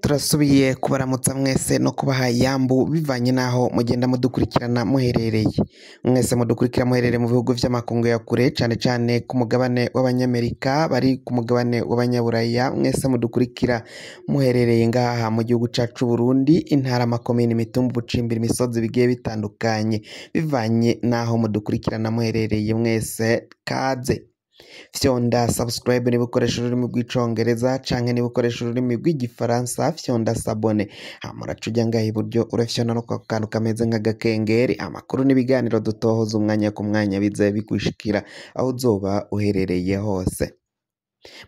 Turasubiye kubaramutsa mwese no kubaha yambu bivanye n'aho mugenda mudukurikirana muherereye. Mwese mudukurikira muherereye mu bihugu vy'amakungu ya kure, cane cane ku mugabane w'abanyamerika, bari ku mugabane w'abanyaburaya, mwese mudukurikira muherereye ngaha mu gihugu cacu Burundi, intara, amakomine, imitumba, ubucimbiri, imisozi bigiye bitandukanye, bivanye n'aho mudukurikirana muherereye mwese kaze. Fyonda subscribe niba ukoresha ururimi rw'icongereza canke niba ukoresha ururimi rw'igifaransa, fyonda s'abonner. Hama uraca uja ngaha iburyo urafyonda no kwako kantu kameze nk'agakengeri, amakuru n'ibiganiro dutohoza umwanya ku mwanya bize bigushikira aho uzoba uherereye hose.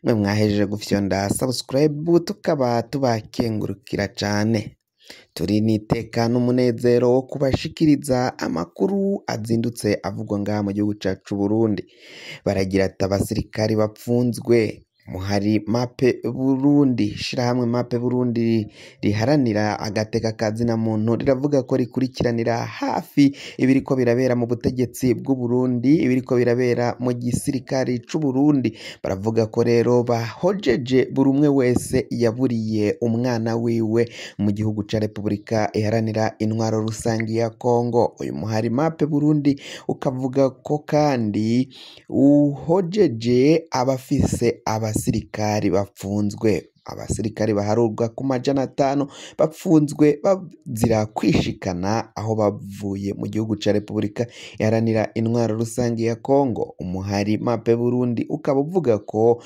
Mwe mwahejeje gufyonda subscribe tukaba tubakengurukira cane. Turi n'iteka n'umunezero wo kubashikiriza amakuru azindutse avugwa ngaha mu gihugu cacu Burundi. Baragira ati abasirikari bapfunzwe muhari Mape Burundi, ishirahamwe Mape Burundi riharanira agateka ka zina muntu riravuga ko rikurikiranira hafi ibiriko birabera mu butegetsi bw'u Burundi, ibiriko birabera mu gisirikari c'u Burundi. Baravuga ko rero bahojeje buri umwe wese yaburiye umwana wiwe mu gihugu ca Repubulika Iharanira Intwaro Rusangi ya Kongo. Uyu muhari Mape Burundi ukavuga ko kandi uhojeje abafise abasirikari bapfunzwe, abasirikari baharurwa ku 500 bapfunzwe bazira kwishikana aho bavuye mu gihugu ca Repubulika Iharanira Intwaro Rusangi ya Kongo. Umuhari Mape Burundi ukaba uvuga ko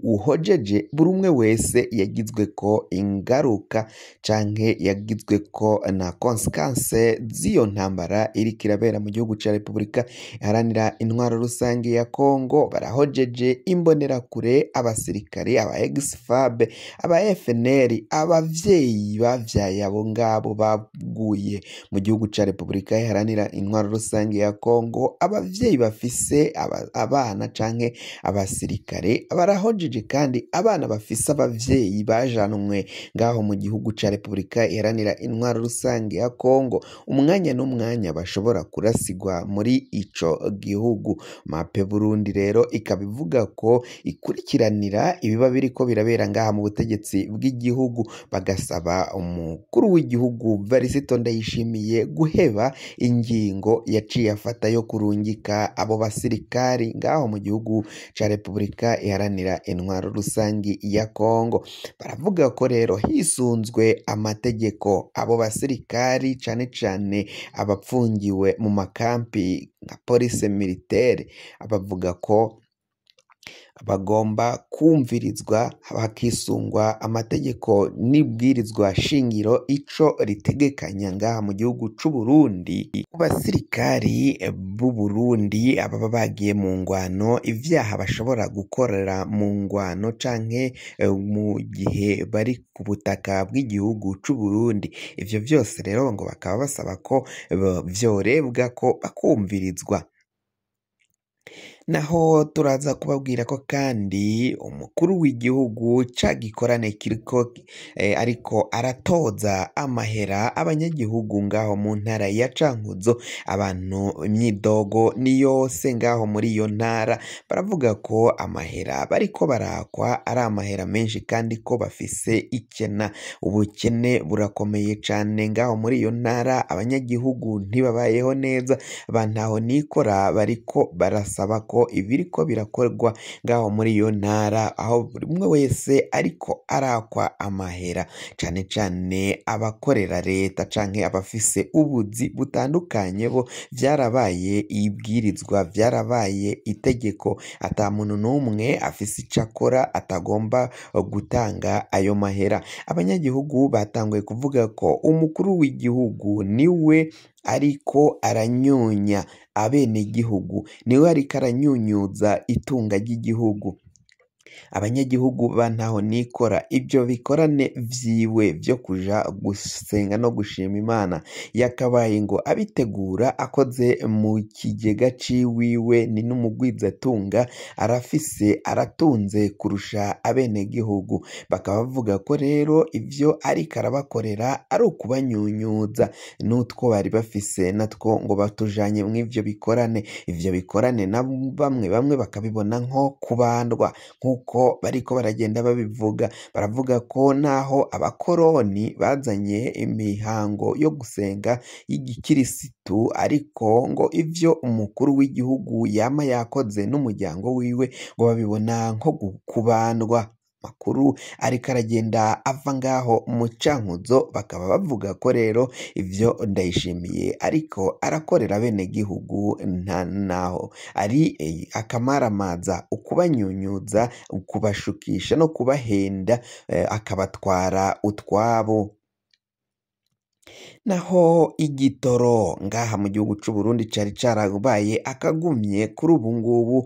uhojeje buri umwe wese yagizweko ingaruka canke yagizweko na konsekanse z'iyo ntambara iriko irabera mu gihugu ca Repubulika Iharanira Intwaro Rusangi ya Kongo. Barahojeje imbonerakure, abasirikare, aba ex-FAB, aba FNL, abavyeyi bavyaye abo ngabo baguye mu gihugu ca Repubulika Iharanira Intwaro Rusangi ya Kongo, abavyeyi bafise abana canke abasirikare. Barahojeje kandi abana bafise abavyeyi bajanwe ngaho mu gihugu ca Repubulika Iharanira Intwaro Rusangi ya Kongo, umwanya n'umwanya bashobora kurasigwa muri ico gihugu. Mape Burundi rero ikaba ivuga ko ikurikiranira ibiba biriko birabera ngaha mu butegetsi bw'igihugu, bagasaba umukuru w'igihugu Varisito Ndayishimiye guheba ingingo yaciye afata yo kurungika abo basirikari ngaho mu gihugu ca Repubulika Iharanira Intwaro Rusangi ya Kongo. Baravuga ko rero hisunzwe amategeko abo basirikari cane cane abapfungiwe mu makampi nka police militaire, abavuga ko bagomba kumvirizwa hakisungwa amategeko n'ibwirizwa shingiro ico ritegekanya ngaha mu gihugu c'u Burundi. Ku basirikari b'u Burundi ababa bagiye mu ngwano, ivyaha bashobora gukorera mu ngwano canke mu gihe bari ku butaka bw'igihugu c'u Burundi, ivyo vyose rero ngo bakaba basaba ko vyorebwa ko bakumvirizwa. Naho turaza kubabwira ko kandi umukuru w'igihugu ca gikorane kiriko ariko aratoza amahera abanyagihugu ngaho mu ntara ya Cankuzo. Abantu imyidogo ni yose ngaho muri iyo ntara, baravuga ko amahera bariko barakwa ari amahera menshi kandi ko bafise ikena. Ubukene burakomeye cane ngaho muri iyo ntara, abanyagihugu ntibabayeho neza, bantaho nikora bariko barasaba ko ibiriko birakorwa ngaho muri iyo ntara, aho buri umwe wese ariko arakwa amahera, cane cane abakorera leta canke abafise ubuzi butandukanye, bo vyarabaye ibwirizwa, vyarabaye itegeko, ata muntu n'umwe afise ico akora atagomba gutanga ayo mahera. Abanyagihugu batanguye kuvuga ko umukuru w'igihugu niwe ariko aranyunya abenegihugu, niwe ariko aranyunyuza itunga ry'igihugu. Abanyagihugu bantaho nikora ivyo bikorane vyiwe vyo kuja gusenga no gushima Imana, yakabaye ngo abitegura akoze mu kigega ciwiwe, ni n'umugwizatunga arafise, aratunze kurusha abenegihugu. Bakaba bavuga ko rero ivyo ariko arabakorera ari ukubanyunyuza, n'utwo bari bafise natwo ngo batujanye mw'ivyo bikorane. Ivyo bikorane na bamwe bamwe bakabibona nko kubandwa, nk'uko Nk'uko bariko baragenda babivuga, baravuga ko naho abakoroni bazanye imihango yo gusenga y'igikirisitu, ariko ngo ivyo umukuru w'igihugu yama yakoze n'umuryango wiwe ngo babibona nko kubandwa. Makuru ariko aragenda ava ngaho mu Cankuzo, bakaba bavuga ko rero ivyo Ndayishimiye ariko arakorera bene gihugu nta naho ari akamaramaza, ukubanyunyuza, ukubashukisha no kubahenda, akabatwara utwabo. Naho igitoro ngaha mu gihugu c'u Burundi cari carabaye akagumye, kuri ubu ngubu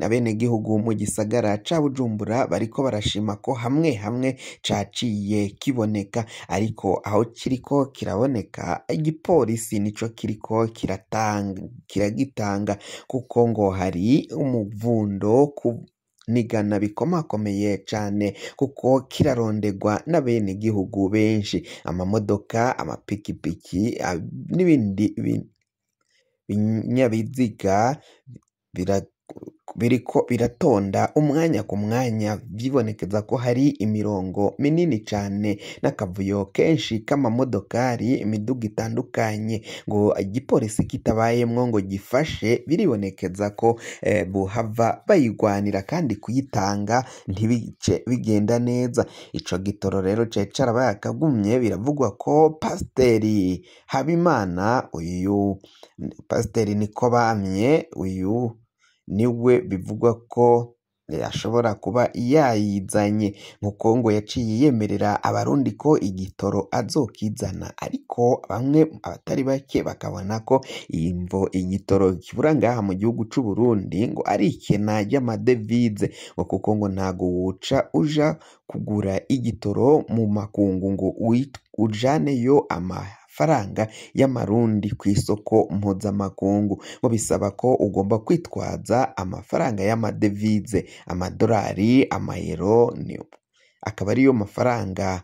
abenegihugu mu gisagara ca Bujumbura bariko barashima ko hamwe hamwe caciye kiboneka, ariko aho kiriko kiraboneka igipolisi nico kiriko kiragitanga, kuko ngo hari umuvundo ku nigana bikomakomeye cane, kuko kirarondegwa n'abenegihugu benshi, amamodoka, amapikipiki n'ibindi binyabiziga biriko biratonda umwanya ku mwanya, vyibonekeza ko hari imirongo minini cane n'akavuyo kenshi k'amamodokari, imiduga itandukanye, ngo igipolisi kitabayemwo ngo gifashe, biribonekeza ko bohava bayigwanira kandi kuyitanga ntibice bigenda neza. Ico gitoro rero cari carabaye akagumye, biravugwa ko Pasiteri Habimana, uyu Pasiteri Nikobamye, uyu niwe bivugwa ko ashobora kuba yayizanye, nkuko ngo yaciye yemerera abarundi ko igitoro azokizana, ariko bamwe abatari bake bakabona ko imvo igitoro kibura ngaha mu gihugu c'u Burundi ngo ari ikena ry'amadevize, ngo kuko ngo ntago woca uja kugura igitoro mu makungu ngo ujaneyo amafaranga y'amarundi kw'isoko mpuzamakungu, ngo bisaba ko ugomba kwitwaza amafaranga y'amadevize, amadolari, amayero, akaba ariyo mafaranga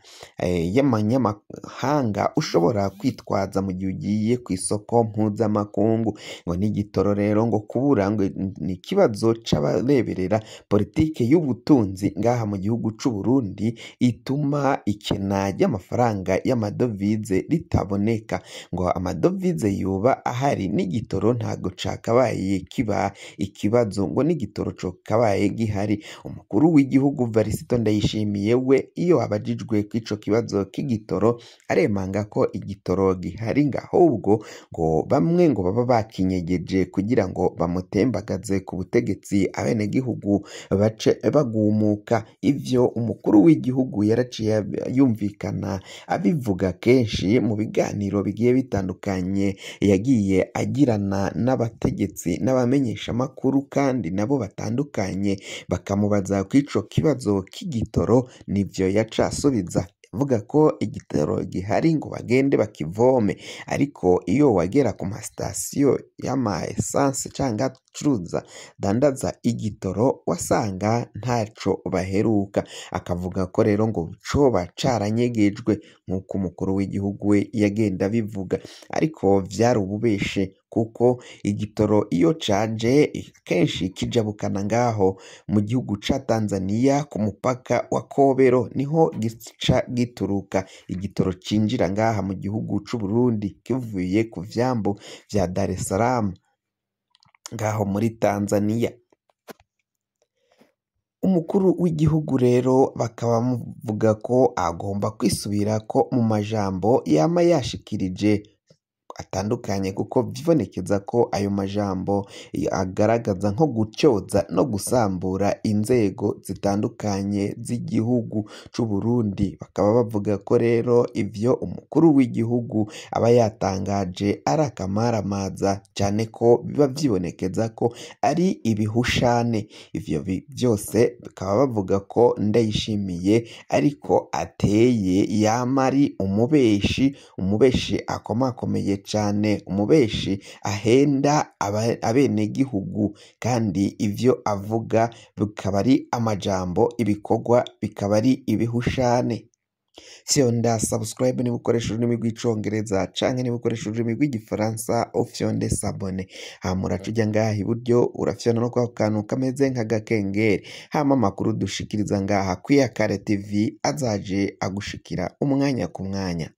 y'amanyamahanga ushobora kwitwaza mu gihe ugiye kw'isoko mpuzamakungu. Ngo n'igitoro rero ngo kubura ngo ni ikibazo c'abareberera politike y'ubutunzi ngaha mu gihugu c'u Burundi, ituma ikena ry'amafaranga y'amadovize ritaboneka, ngo amadovize yoba ahari n'igitoro ntago cakabaye kiba ikibazo, ngo n'igitoro cokabaye gihari. Umukuru w'igihugu Varisito Ndayishimiye we iyo abajijwe kw'ico kibazo k'igitoro aremanga ko igitoro gihari, ngo ahubwo ngo bamwe ngo baba bakinyegeje kugira ngo bamutembagaze ku butegetsi, abenegihugu bace bagumuka. Ivyo umukuru w'igihugu yaraciye yumvikana abivuga kenshi mu biganiro bigiye bitandukanye yagiye agirana n'abategetsi n'abamenyeshamakuru, kandi nabo batandukanye bakamubaza kw'ico kibazo k'igitoro, nivyo yaca asubiza avuga ko igitoro gihari ngo bagende bakivome, ariko iyo wagera ku masitasiyo y'ama esanse canke acuruza dandaza igitoro wasanga ntaco baheruka. Akavuga ko rero ngo coba caranyegejwe nk'uko umukuru w'igihugu we yagenda abivuga, ariko vyari ububeshe kuko igitoro iyo caje kenshi kijabukana ngaho mu gihugu ca Tanzania ku mupaka wa Kobero, niho gica gituruka igitoro cinjira ngaha mu gihugu c'u Burundi kivuye ku vyambu vya Dar es Salaam ngaho muri Tanzania. Umukuru w'igihugu rero bakaba bamuvuga ko agomba kwisubirako mu majambo yama yashikirije atandukanye, kuko vyibonekeza ko ayo majambo agaragaza nko gutyoza no gusambura inzego zitandukanye z'igihugu c'u Burundi. Bakaba bavuga ko rero ivyo umukuru w'igihugu aba yatangaje ari akamaramaza, cane ko biba vyibonekeza ko ari ibihushane. Ivyo vyose bakaba bavuga ko Ndayishimiye ariko ateye yama ari umubeshi, umubeshi akomakomeye cane, umubeshi ahenda abenegihugu, kandi ivyo avuga bikaba ari amajambo, ibikorwa bikaba ari ibihushane. Fyonda subscribe niba ukoresha ururimi rw'icongereza canke niba ukoresha ururimi rw'igifaransa ufyonde s'abonner, hama uraca uja ngaha iburyo urafyonda no kwako kantu kameze nk'agakengeri, hama amakuru dushikiriza ngaha kwiyakare TV azaje agushikira umwanya ku mwanya.